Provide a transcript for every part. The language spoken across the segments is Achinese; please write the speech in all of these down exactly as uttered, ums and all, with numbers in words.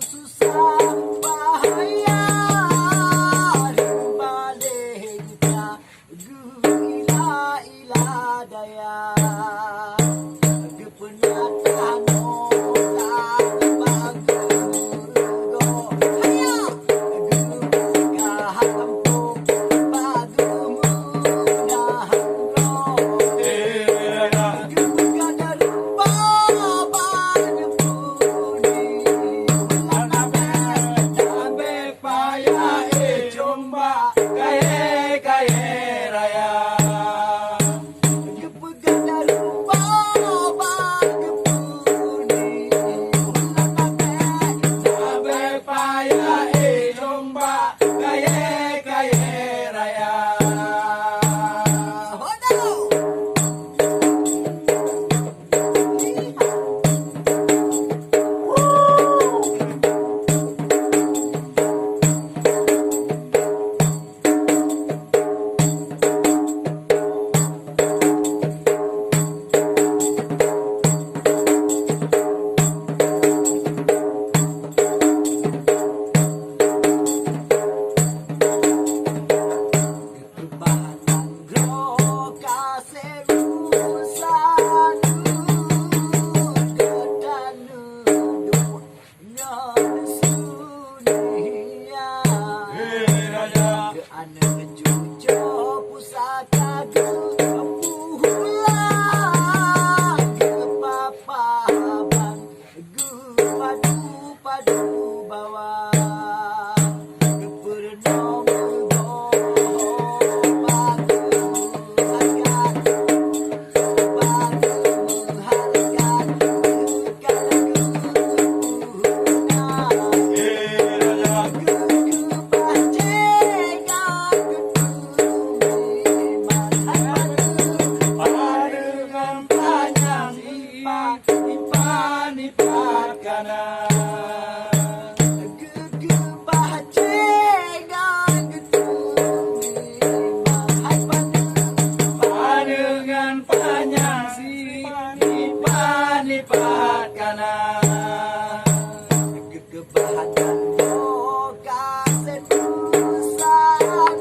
Susah bahaya, baléh geuta geuila-ila daya. Geupeunatah nota bak geumeureugoe. Haya! Geupeugah kampông bak geumeunahang droe. Geupeugah rupa bak geupeue. Lam nabé, nabé payah éh cong bak kayèe-kayèe raya. Geupeugah rupa bak geupeue. Lam nabé, nabé payah éh cong bak kayèe-kayèe raya. Hodo! Bah nanggroe ka seurusan, geutaneuh ngon sunia. Hei Raja! Keu aneuk cucoe pusaka geupulang, geupapa ban geupadu-padu bawa. Geupeurunoe meugoe bak geuhareuga. Geugeubah céng ngon geutueng limong hai paneuk. Paneuk ngon panyang sinipat-nipat kana. Geugeubah dan boh ka seutusan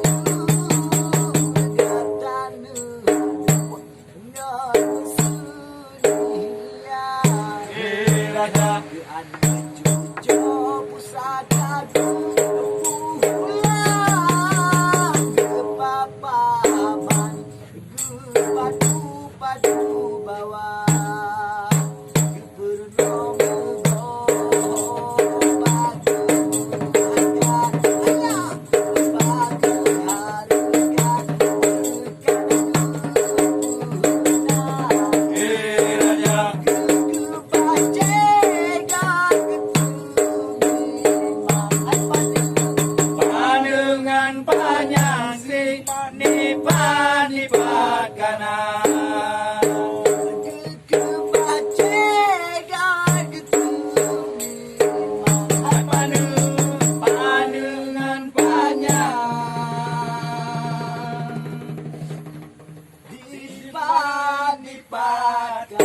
geutaneuh. Ngon seunia. Hei Raja. Keu aneuk cucoe pusaka geupulang, geupapa ban geupadu-padu bawa. Geupeurunoe meugoe bak geuhareuga. Hana! Paneuk ngon panyang sinipat-nipat kana. Geukeubah céga geutueng limong hai paneuk, paneuk ngon panyang. Dipat-dipat ka.